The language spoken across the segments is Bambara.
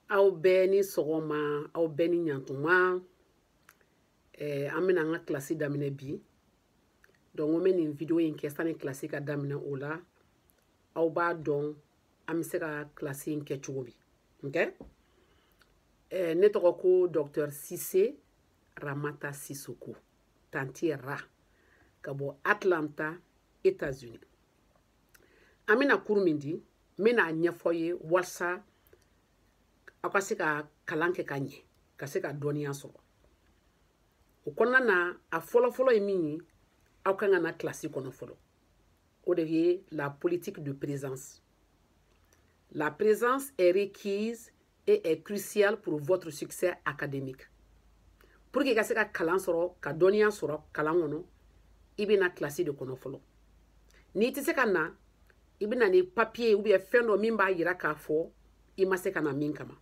Aw bɛɛ ni sɔgɔma, aw bɛɛ ni ɲantuma. An bɛna an ka kilasi daminɛ bi. Donc n bɛ nin vidéo in kɛ sani kilasi ka daminɛ, o la aw b'a dɔn an bɛ se ka kilasi in kɛ cogo min. Ok, ne tɔgɔ ko Docteur Sise Ramata Sisoko, Tantie Ra, ka bɔ Atlanta, États-Unis. An bɛna cours min di, n bɛna a ɲɛfɔ ye walasa aw ka se ka kalan kɛ ka ɲɛ, ka se ka dɔnniya sɔrɔ o kɔnɔna na. A fɔlɔfɔlɔ ye min ye, aw kan ka na kilasi kɔnɔ fɔlɔ. O de ye la politique de présence. La présence est requise et est cruciale pour votre succès académique. Pour que i ka se ka kalan sɔrɔ, ka dɔnniya sɔrɔ kalan kɔnɔ, i bɛ na kilasi de kɔnɔ fɔlɔ. N'i tɛ se ka na, i bɛ na ni papier ou bien fɛn dɔ min b'a yira k'a fɔ i ma se ka na min kama.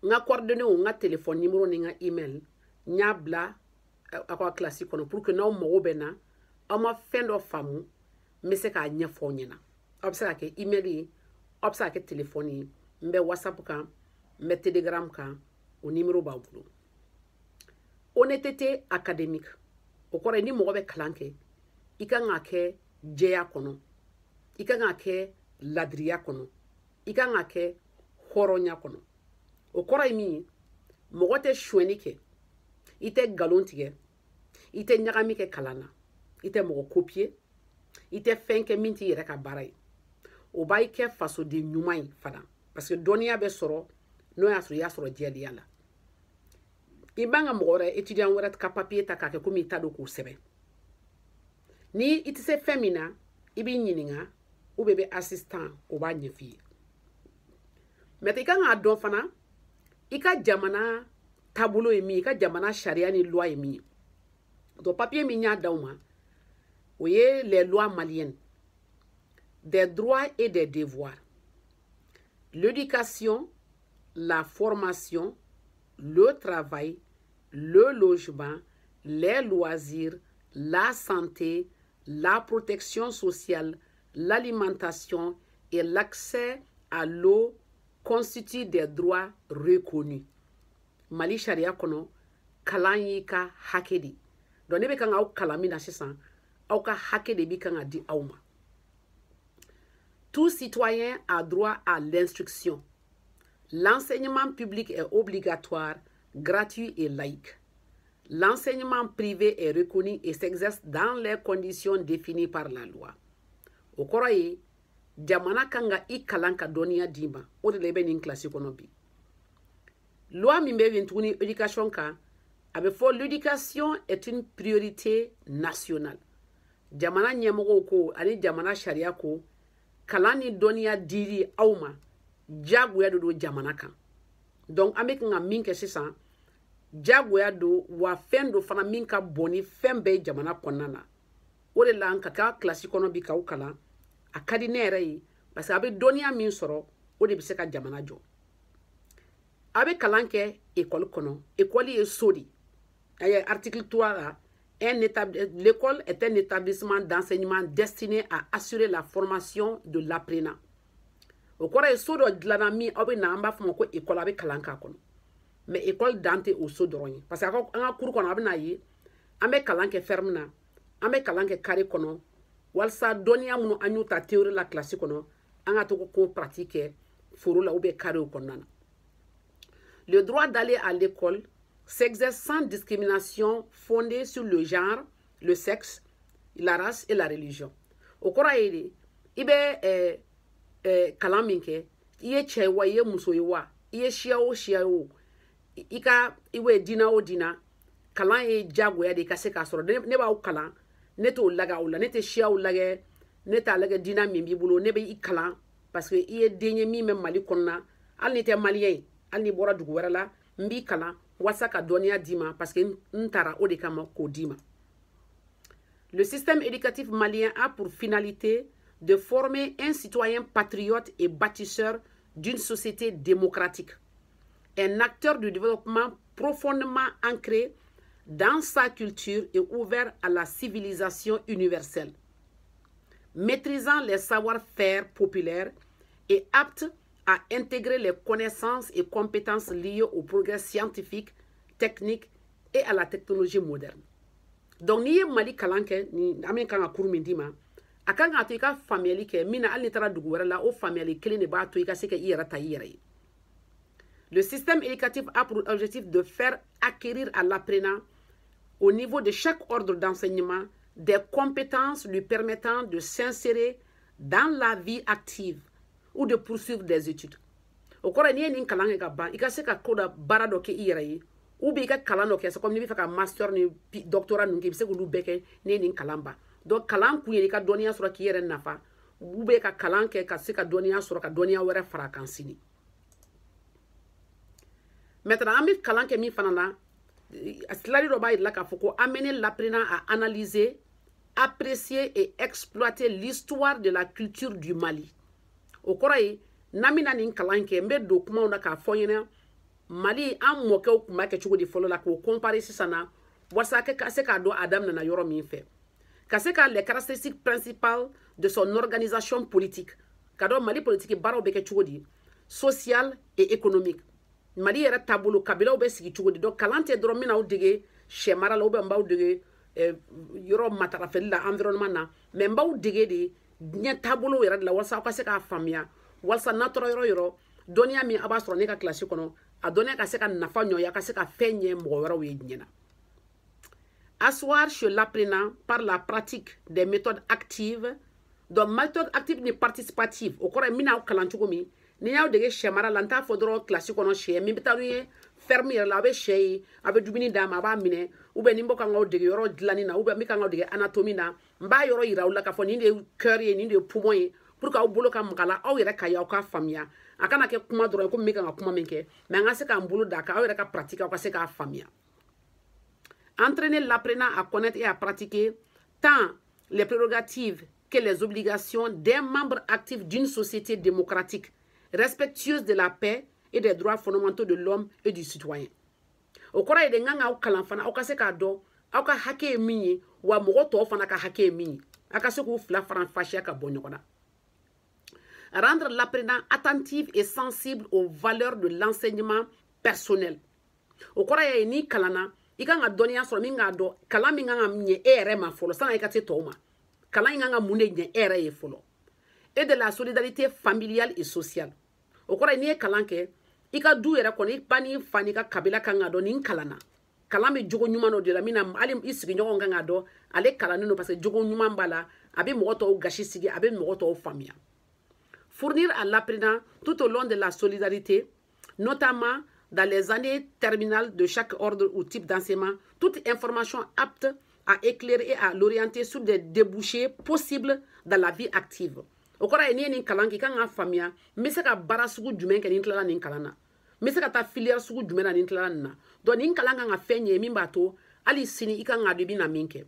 N ka coordonnées, n ka téléphone numéro ni n ka email, n y'a bila aw ka kilasi kɔnɔ pour que n'aw mago bɛ na, aw ma fɛn dɔ faamu, n bɛ se k'a ɲɛfɔ aw ɲɛna. Aw bɛ se ka kɛ email ye, aw bɛ se ka kɛ téléphone ye. N bɛ WhatsApp kan, n bɛ Telegram kan, o numéro b'aw bolo. Honnêteté académique, o kɔrɔ ye ni mɔgɔ bɛ kalan kɛ, i kan ka kɛ jɛya kɔnɔ, i kan ka kɛ ladiriya kɔnɔ, i kan ka kɛ hɔrɔnya kɔnɔ. O kɔrɔ ye min ye, mɔgɔ tɛ sonyɛni kɛ, i tɛ nkalon tigɛ, i tɛ ɲagami kɛ kalan na, i tɛ mɔgɔ copier, i tɛ fɛn kɛ min t'i yɛrɛ ka baara ye. O b'a kɛ fasoden ɲuman ye fana, parce que dɔnniya bɛ sɔrɔ n'o y'a sɔrɔ i y'a sɔrɔ jɛlenya la. I b'an ka mɔgɔ wɛrɛ, étudiant wɛrɛ ka papier ta k'a kɛ komi i ta don k'o sɛbɛn. Ni i tɛ se fɛn min na, i b'i ɲininka ou bien i bɛ assistant, o b'a ɲɛf'i ye. Mais i kan k'a dɔn fana i ka jamana taabolo ye min ye, i ka jamana sariya ni loi ye min ye. Donc papier min y'a d'aw ma, o ye les lois maliennes, des droits et des devoirs, l'éducation, la formation, le travail, le logement, les loisirs, la santé, la protection sociale, l'alimentation et l'accès à l'eau constituent des droits reconnus. Mali sariya kɔnɔ, kalan y'i ka hakɛ de. Donc ne bɛ kan k'aw kalan min na sisan, aw ka hakɛ de bi kan ka di aw ma. Tout citoyen a droit à l'instruction. L'enseignement public est obligatoire, gratuit et laïque. L'enseignement privé est reconnu et s'exerce dans les conditions définies par la loi. O kɔrɔ ye jamana kan ka i kalan ka dɔnniya d'i ma. O de la i bɛ nin kilasi kɔnɔ bi. Loi min bɛ yen tuguni éducation kan, a bɛ fɔ l'éducation est une priorité nationale. Jamana ɲɛmɔgɔw ko ani jamana sariya ko kalan ni dɔnniya dili aw ma, diyagoya de don jamana kan. Donc an bɛ kan ka min kɛ sisan, diyagoya don wa, fɛn dɔ fana min ka bon ni fɛn bɛɛ ye jamana kɔnɔna na. O de la ka kɛ kilasi kɔnɔ bi k'aw kalan, a ka di ne yɛrɛ ye, parce que a bɛ dɔnniya min sɔrɔ, o de bɛ se ka jamana jɔ. A bɛ kalan kɛ ekɔli kɔnɔ. Ekɔli ye so de a ye. Article 3 la, l'école est un établissement d'enseignement destiné à assurer la formation de l'apprenant. O kɔrɔ ye so dɔ dilanna min aw bɛ na, an b'a fɔ ma ko ekɔli, a bɛ kalan k'a kɔnɔ. Mais école dan tɛ o so dɔrɔn ye, parce que an ka cours kɔnɔ, a bɛ n'a ye an bɛ kalan kɛ ferme na, an bɛ kalan kɛ carré kɔnɔ, walasa dɔnniya minnu an y'u ta théorie la classe kɔnɔ, an ka to k'o pratique kɛ foro la ou bien carré kɔnɔna na. Le droit d'aller à l'école s'exerce sans discrimination fondée sur le genre, le sexe, la race et la religion. O kɔrɔ ye de i bɛ kalan min kɛ, i ye cɛ ye wa, i ye muso ye wa, i ye siya o siya ye o, i ka i bɛ diina o diina, kalan ye diyagoya de i ka se k'a sɔrɔ. Ne b'aw kalan, ne t'o lagɛ aw la, ne tɛ siyaw lagɛ, ne t'a lagɛ diina min b'i bolo. Ne bɛ i kalan parce que i ye den ye min bɛ Mali kɔnɔna, hali n'i tɛ malien ye, hali n'i bɔra dugu wɛrɛ la, n b'i kalan walasa ka dɔnniya d'i ma, parce que n taara o de kama k'o d'i ma. Le système éducatif malien a pour finalité de former un citoyen patriote et bâtisseur d'une société démocratique, un acteur du développement profondément ancré dans sa culture et ouvert à la civilisation universelle, maîtrisant les savoir-faire populaires et apte à intégrer les connaissances et compétences liées au progrès scientifique, technique et à la technologie moderne. Donc, n'i ye Mali kalan kɛ, ni an bɛ kan ka cours min d'i ma, a kan k'a to i ka faamuyali kɛ min na, hali n'i taara dugu wɛrɛ la, o faamuyali kelen de b'a to i ka se ka i yɛrɛ ta i yɛrɛ ye. Le système éducatif a pour objectif de faire acquérir à l'apprenant, au niveau de chaque ordre d'enseignement, des compétences lui permettant de s'insérer dans la vie active ou de poursuivre des études. O kɔrɔ ye, n'i ye nin kalan kɛ ka ban, i ka se ka ko dɔ, baara dɔ kɛ i yɛrɛ ye, ou bien i ka kalan dɔ kɛ. C'est comme n'i bɛ fɛ ka master ni doctorat ninnu kɛ, i bɛ se k'olu bɛɛ kɛ n'i ye nin kalan ban. Donc kalan kun ye i ka dɔnniya sɔrɔ k'i yɛrɛ nafa, ou bien ka kalan kɛ ka se ka dɔnniya sɔrɔ, ka dɔnniya wɛrɛ fara a kan sini. Maintenant, an bɛ kalan kɛ min fana na, tilali dɔ b'a yira la k'a fɔ ko amener l'apprenant à analyser, apprécier et exploiter l'histoire de la culture du Mali. O kɔrɔ ye, n'an bɛna nin kalan kɛ, n bɛ don kumaw na k'a fɔ ɲɛna Mali, an mɔkɛw tun b'a kɛ cogo di fɔlɔ la, k'o comparer sisan na, walasa ka se k'a dɔn a daminɛna yɔrɔ min fɛ, ka se ka les caractéristiques principales de son organisation politique, ka dɔn Mali politique baaraw bɛ kɛ cogo di, sociale et économique, Mali yɛrɛ taabolo, kabilaw bɛ sigi cogo di. Donc kalan tɛ dɔrɔn n bɛna aw dege sɛ mara la, ou bien n b'aw dege yɔrɔ matarafɛli la, environnement na, mais n b'aw dege de diɲɛ taabolo yɛrɛ de la, walasa aw ka se k'a faamuya, walasa n'a taara yɔrɔ yɔrɔ, dɔnniya min a b'a sɔrɔ ne ka kilasi kɔnɔ, a dɔnniya ka se ka nafa ɲɔ ye, a ka se ka fɛn ɲɛ mɔgɔ wɛrɛw ye diɲɛ na. Asseoir chez l'apprenant par la pratique des méthodes actives. Donc méthode active ni participative, o kɔrɔ ye n bɛna aw kalan cogo min. Ni y'aw dege sɛ mara la, n t'a fɔ dɔrɔn kilasi kɔnɔ sɛ min bɛ taa n'u ye ferme yɛrɛ la, a bɛ sɛ ye, a bɛ dumuni d'a ma, a b'a minɛ, ou bien ni n bɔ kan k'aw dege yɔrɔ dilanni na, ou bien n bɛ kan k'aw dege anatomie na, n b'a yɔrɔ yira aw la k'a fɔ nin de ye cœur ye, nin de ye poumon ye, pour que aw bolo ka maga la, aw yɛrɛ ka ye, aw k'a faamuya. A kana kɛ kuma dɔrɔn ye komi n bɛ kan ka kuma min kɛ, mais an ka se k'an bolo d'a kan, aw yɛrɛ ka pratique, aw ka se k'a faamuya. Entraîner l'apprenant à connaître et à pratiquer tant les prérogatives que les obligations d'un membre actif d'une société démocratique, respectueuse de la paix et des droits fondamentaux de l'homme et du citoyen. O kɔrɔ ye de, n kan k'aw kalan fana, aw ka se k'a dɔn aw ka hakɛ ye min ye, wa mɔgɔ tɔw fana ka hakɛ ye min ye, aw ka se k'u fila faranfasiya ka bɔ ɲɔgɔn na. Rendre l'apprenant attentif et sensible aux valeurs de l'enseignement personnel. O kɔrɔ ye, n'i kalanna, i kan ka dɔnniya sɔrɔ min k'a dɔn kalan min kan ka ɲɛ e yɛrɛ ma fɔlɔ, sanni i ka se tɔw ma. Kalan in kan ka mun de ɲɛ e yɛrɛ ye fɔlɔ? Et de la solidarité familiale et sociale. O kɔrɔ ye, n'i ye kalan kɛ i ka du yɛrɛ kɔnɔ, i ba n'i fa n'i ka kabila kan ka dɔn nin kalanna. Kalan bɛ jogo ɲuman dɔ de la min na, hali i sigiɲɔgɔnw kan k'a dɔn ale kalannen don, parce que jogo ɲuman b'a la, a bɛ mɔgɔ tɔw gasi sigi, a bɛ mɔgɔ tɔw faamuya. Fournir à l'apprenant tout au long de la solidarité, notamment dans les années terminales de chaque ordre ou type d'enseignement, toute information apte à éclairer et à l'orienter sur des débouchés possibles dans la vie active. O kɔrɔ ye, n'i ye nin kalan kɛ, i kan k'a faamuya n bɛ se ka baara sugu jumɛn kɛ ni n tilala nin kalan na, n bɛ se ka taa filière sugu jumɛn na ni n tilala nin na. Donc nin kalan kan ka fɛn ɲɛ min b'a to hali sini i kan k'a dɔn i bɛna min kɛ.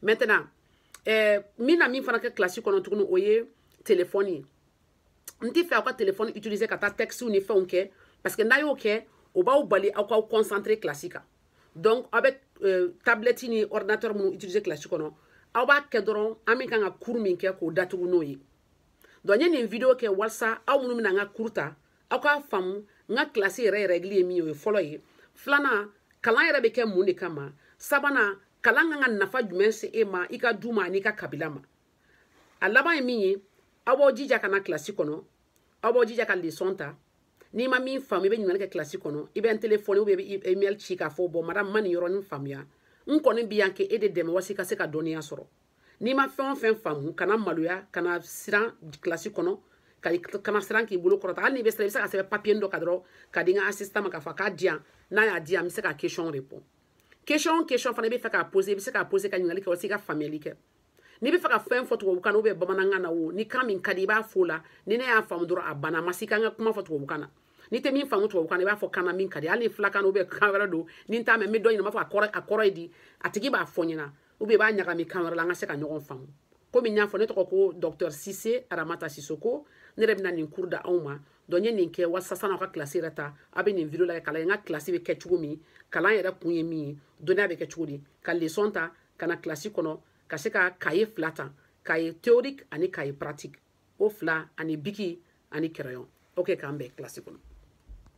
Maintenant, min na min fana kɛ kilasi kɔnɔ tuguni, o ye telefɔni ye. N tɛ fɛ aw ka telefɔni utiliser ka taa textes ni fɛnw kɛ, parce que n'a y'o kɛ, o b'aw bali aw k'aw concentrer kilasi kan. Donc aw bɛ tablette ni ordinateur minnu utiliser kilasi kɔnɔ, aw b'a kɛ dɔrɔn an bɛ kan ka cours min kɛ, k'o datugu n'o ye. Donc n ye nin vidéo kɛ walasa aw minnu bɛna n ka cours ta, aw k'a faamu n ka kilasi yɛrɛ règle ye min ye, o ye fɔlɔ ye. Filanan, kalan yɛrɛ bɛ kɛ mun de kama? Sabanan, kalan kan ka nafa jumɛn se e ma, i ka du ma, ani i ka kabila ma? A laban ye min ye, aw b'aw jija ka na kilasi kɔnɔ, aw b'aw jija ka leçon ta. N'i ma min faamu, i bɛ ɲininkali kɛ kilasi kɔnɔ, i bɛ n téléphone ou bien i bɛ email ci k'a fɔ: "Bon madame, ma nin yɔrɔnin faamuya." N kɔni bi yan k'e de dɛmɛ walasa i ka se ka dɔnniya sɔrɔ. N'i ma fɛn o fɛn faamu, kana maloya, kana siran kilasi kɔnɔ, kana siran k'i bolo kɔrɔta. Hali n'i bɛ siran, i bɛ se ka sɛbɛn papier dɔ kan dɔrɔn ka di n ka assistant ma, k'a fɔ a k'a di yan. N'a y'a di yan, n bɛ se ka question répond. Question o question fana i bɛ fɛ k'a poser, i bɛ se k'a poser ka ɲininkali kɛ walasa i ka faamuyali kɛ. N'i bɛ fɛ ka fɛn fɔ tubabukan na ou bien bamanankan na, o ni kan min ka di, i b'a fɔ o la. Ni ne y'a faamu dɔrɔn, a banna. A ma se k'an ka kuma fɔ tubabukan na. N'i tɛ min faamu tubabukan na, i b'a fɔ kan na min ka di. Hali ni filakan ou bien kan wɛrɛ don, ni n t'a mɛn, n bɛ dɔ ɲini, n b'a fɔ a kɔrɔ ye di, a tigi b'a fɔ n ɲɛna, ou bien i b'a ɲagami kan wɛrɛ la, an ka se ka ɲɔgɔn faamu. Komi n y'a fɔ, ne tɔgɔ ko docteur Sise Aramata Sisoko. Ne yɛrɛ bɛna nin cours da anw ma. Donc n ye nin kɛ walasa san'aw ka kilasi yɛrɛ ta, aw bɛ nin vidéo lajɛ k'a lajɛ n ka kilasi bɛ kɛ cogo min, kalan yɛrɛ kun ye min ye, dɔnniya bɛ kɛ cogo di, ka leçon ta ka na kilasi kɔnɔ, ka se ka cahier fila ta, cahier théorique ani cahier pratique, o fila ani bic ani crayon. Ok, k'an bɛn kilasi kɔnɔ.